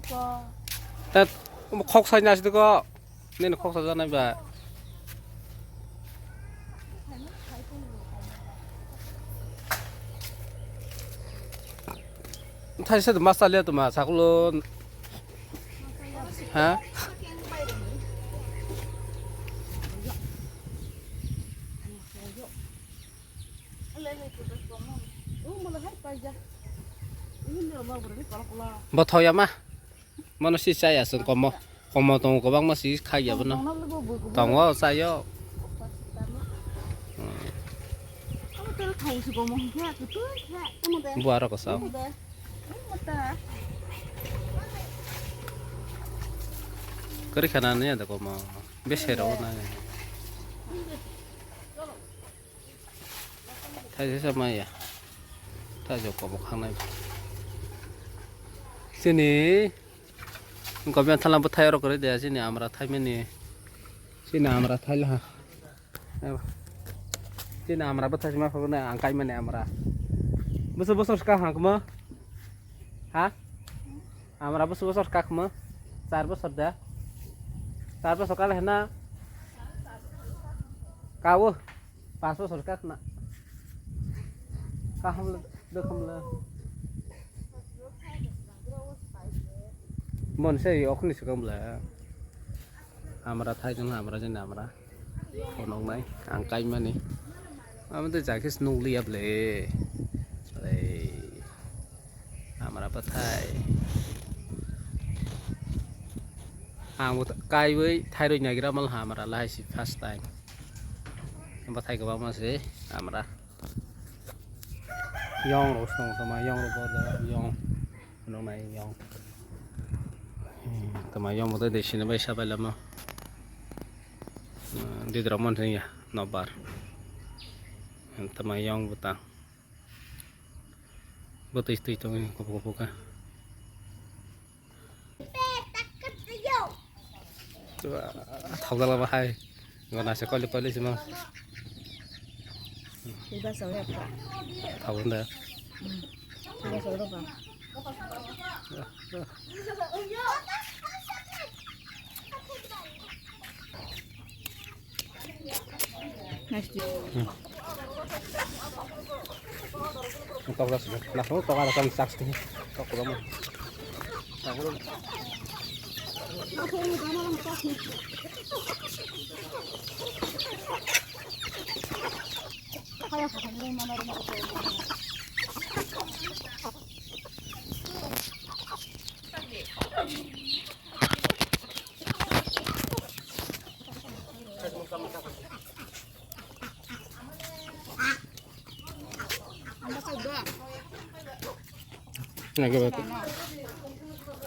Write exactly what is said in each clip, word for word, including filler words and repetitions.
Tat, khok sai nasi ko. Nini khok sa janai ba. Thai se mas liya tuma saklo. Ha? Bo thoya ma. Mano si chaya sung komo. Komo tongo kwbangma si khaiya bono. Tongo chayo. Buaro kosa. Kari khana ne da komo. Besero na. Thaisa sa maya. Thaisa komo khangnai. Sini. Gobiyan thala bwthai oro kwrwi de, sini amra thaimani. Sini amra thaila ha. Sini amra bwthai sima phagna ang kaimani amra. Bwswk bwswk swkang hangkma? Ha? Amra bwswk bwswk swkakma? Char bwswk da? Char bwswk kala hena? Kawo. Pas bosor kak na. Kaham le, dokham le. Mon se okni sukam le. Amra thai jong amra jeng amra. Konok nai, ang kai mani. Amo de jakis nukli able. Ei. Amra bwthai. Ang bo kaiwi thairwi nagira mal ha amra lai si first time. Bwthai kwbangma se amra. Yong rok song toma yong rok bo yong. Nong nai yong. Toma yong bo de sini bai sabai lama. Didra mon ya nobar. Toma yong bwtang. Bo twi twi tongwi kuphuk kuphuk khe. Thokjala bahai. Gana se koli koli sima. Thokjala da. Nice. Hmm. Tok ras na. Langsung tok ada kan saks ni. Tok ko mo.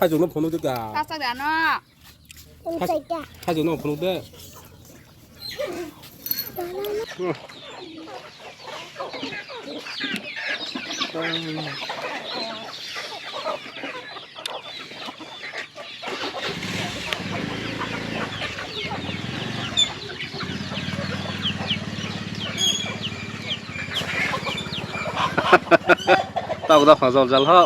Hajong no phone de ka. Hajong no phone de. Tabuk da phajol jal ho.